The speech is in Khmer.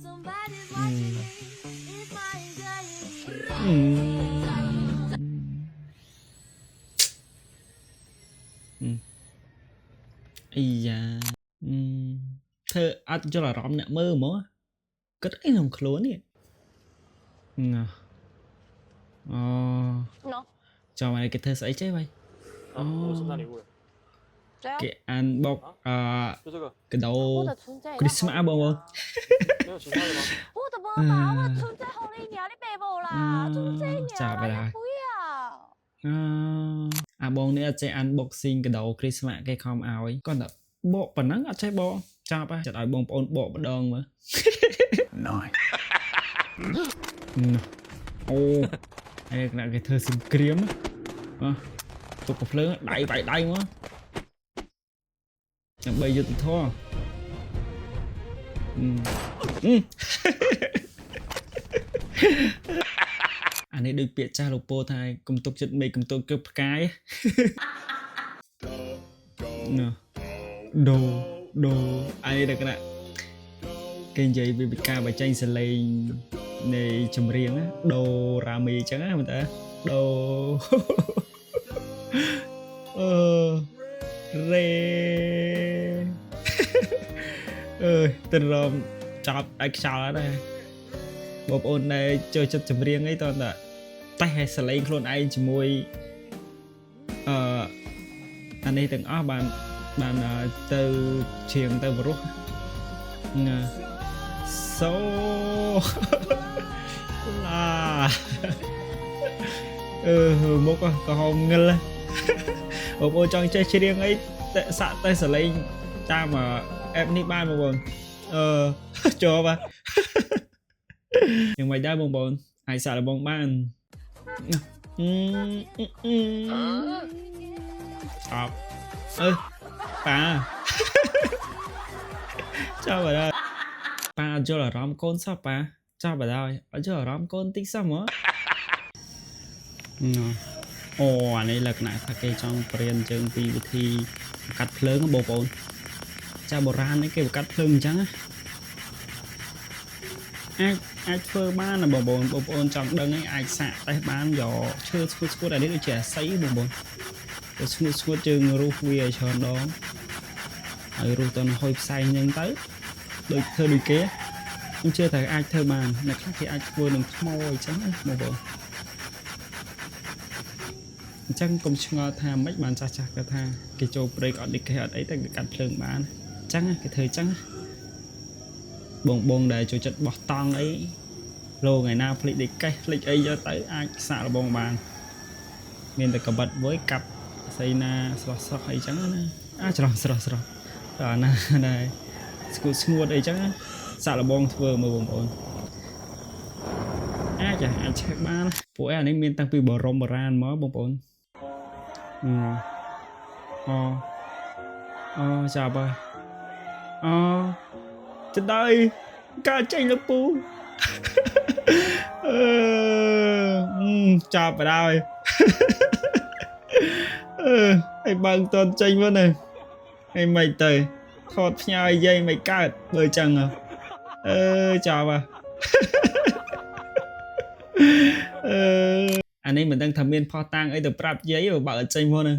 Somebody's watching me. It's my anxiety. អឺអីយ៉ាអឺធ្វើអត់យល់អារម្មណ៍អ្នកមើលហ្មងគិតអីក្នុងខ្លួននេះណាអូ 喏， ចាំឲ្យគេធ្វើស្អីចេះវ៉ៃ 啊，我圣诞礼物了，对啊 គេអានបុកអឺ 就这个， កដោ 我的存在 Christmas បងប្អូន 没有其他的吗？我的无吧，我存在予你尔，你爸无啦，剩这 ចាប់ 尔， ហើយ 你不要。 អឺអាបងនេះអត់ចេះ unboxing កាដូ Christmas គេខំឲ្យគាត់តែបកប៉ុណ្ណឹងអត់ចេះបកចាប់ហើយចាត់ឲ្យបងប្អូនបកម្ដងមើល Nice. អូហើយគណៈគេធ្វើសង្គ្រាមអ่ะទុកកំភ្លើងដៃវាយដៃមកដើម្បីយុត្តិធម៌អឺអឺ អានេះដូចពាក្យចាស់លោកពោថាកុំទុកចិត្តមេឃកុំទុកគឺផ្កាយណ៎ដូដូអានេះដល់គណៈគេនិយាយពីការបញ្ចេញសលេងនៃចម្រៀងណាដូរ៉ាមីអញ្ចឹងណាមែនតើដូ អឺរេ អើយទៅរំចាប់ឲ្យខ្យល់ហើយដែរបងប្អូនដែលចូលចិត្តចម្រៀងអីតើតើតេះឲ្យសលេងខ្លួនឯងជាមួយអឺអានេះទាំងអស់បានបានទៅច្រៀងទៅបរោះណាសូ ឡាអឺមុខក្រហមងិលបងប្អូនចង់ចេះច្រៀងអីតែសាក់តែសលេងតាមអេបនេះបានបងប្អូនអឺ ជាប់ហ่ะ យ៉ាងម៉េចដែរបងប្អូនអាចសាកល្បងបានអឺអឺអប់អឺប៉ា ចាប់បាត់ហើយប៉ាអត់យល់អារម្មណ៍កូនសោះប៉ាចាប់បាត់ហើយអត់យល់អារម្មណ៍កូនតិចសោះហ្មងអូអានេះលក្ខណៈថាគេចង់បរៀនជើងពីវិធីកាត់ភ្លើងបងប្អូនចាបុរាណនេះគេកាត់ភ្លើងអញ្ចឹងណាអាចអាចធ្វើបានណាបងប្អូនបងប្អូនចង់ដឹងឯងអាចសាកតេស្តបានយកឈើស្គួតស្គួតអានេះដូចជាអាស័យបងប្អូនទៅស្ងួតស្ងួតជើងរុះវាឲ្យច្រើនដងហើយរុះទៅហុយផ្សែងហ្នឹងទៅដូចធ្វើដូចគេខ្ញុំជឿថាអាចធ្វើបានអ្នកខ្លះគេអាចធ្វើនឹងថ្មអញ្ចឹងណាបងប្អូនអញ្ចឹងកុំឆ្ងល់ថាម៉េចបានចាស់ចាស់គាត់ថាគេចូលព្រៃក៏អត់ឌីកេអត់អីតែគេកាត់ភ្លើងបានអញ្ចឹងគេធ្វើអញ្ចឹងបងបងដែលចូលចិត្តបោះតង់អីលោកថ្ងៃណាភ្លេចឌីកេះភ្លេចអីយកទៅអាចសាកល្បងបានមានតែកបិតមួយកាប់ស្អីណាស្រស់ស្រស់អីចឹងណាអាចច្រោះស្រស់ស្រស់តើណាដែរស្គួតស្ងួតអីចឹងសាកល្បងធ្វើមើលបងប្អូនអាចអាចឆែកបានពួកឯអានេះមានតាំងពីបរមបុរាណមកបងប្អូនអូអូចាប់ហើយអូចិត្តដល់កើតចេញលោកពូ អឺចាប់បណ្ដោយអឺហើយបើកតន់ចេញមកនេះហើយមិនទៅថតផ្ញើយាយមិនកើតបើចឹងអឺចាប់ហ่ะ អឺអានេះមិនដឹងថាមានផុសតាងអីទៅប្រាប់យាយបើបើកចេញមកហ្នឹង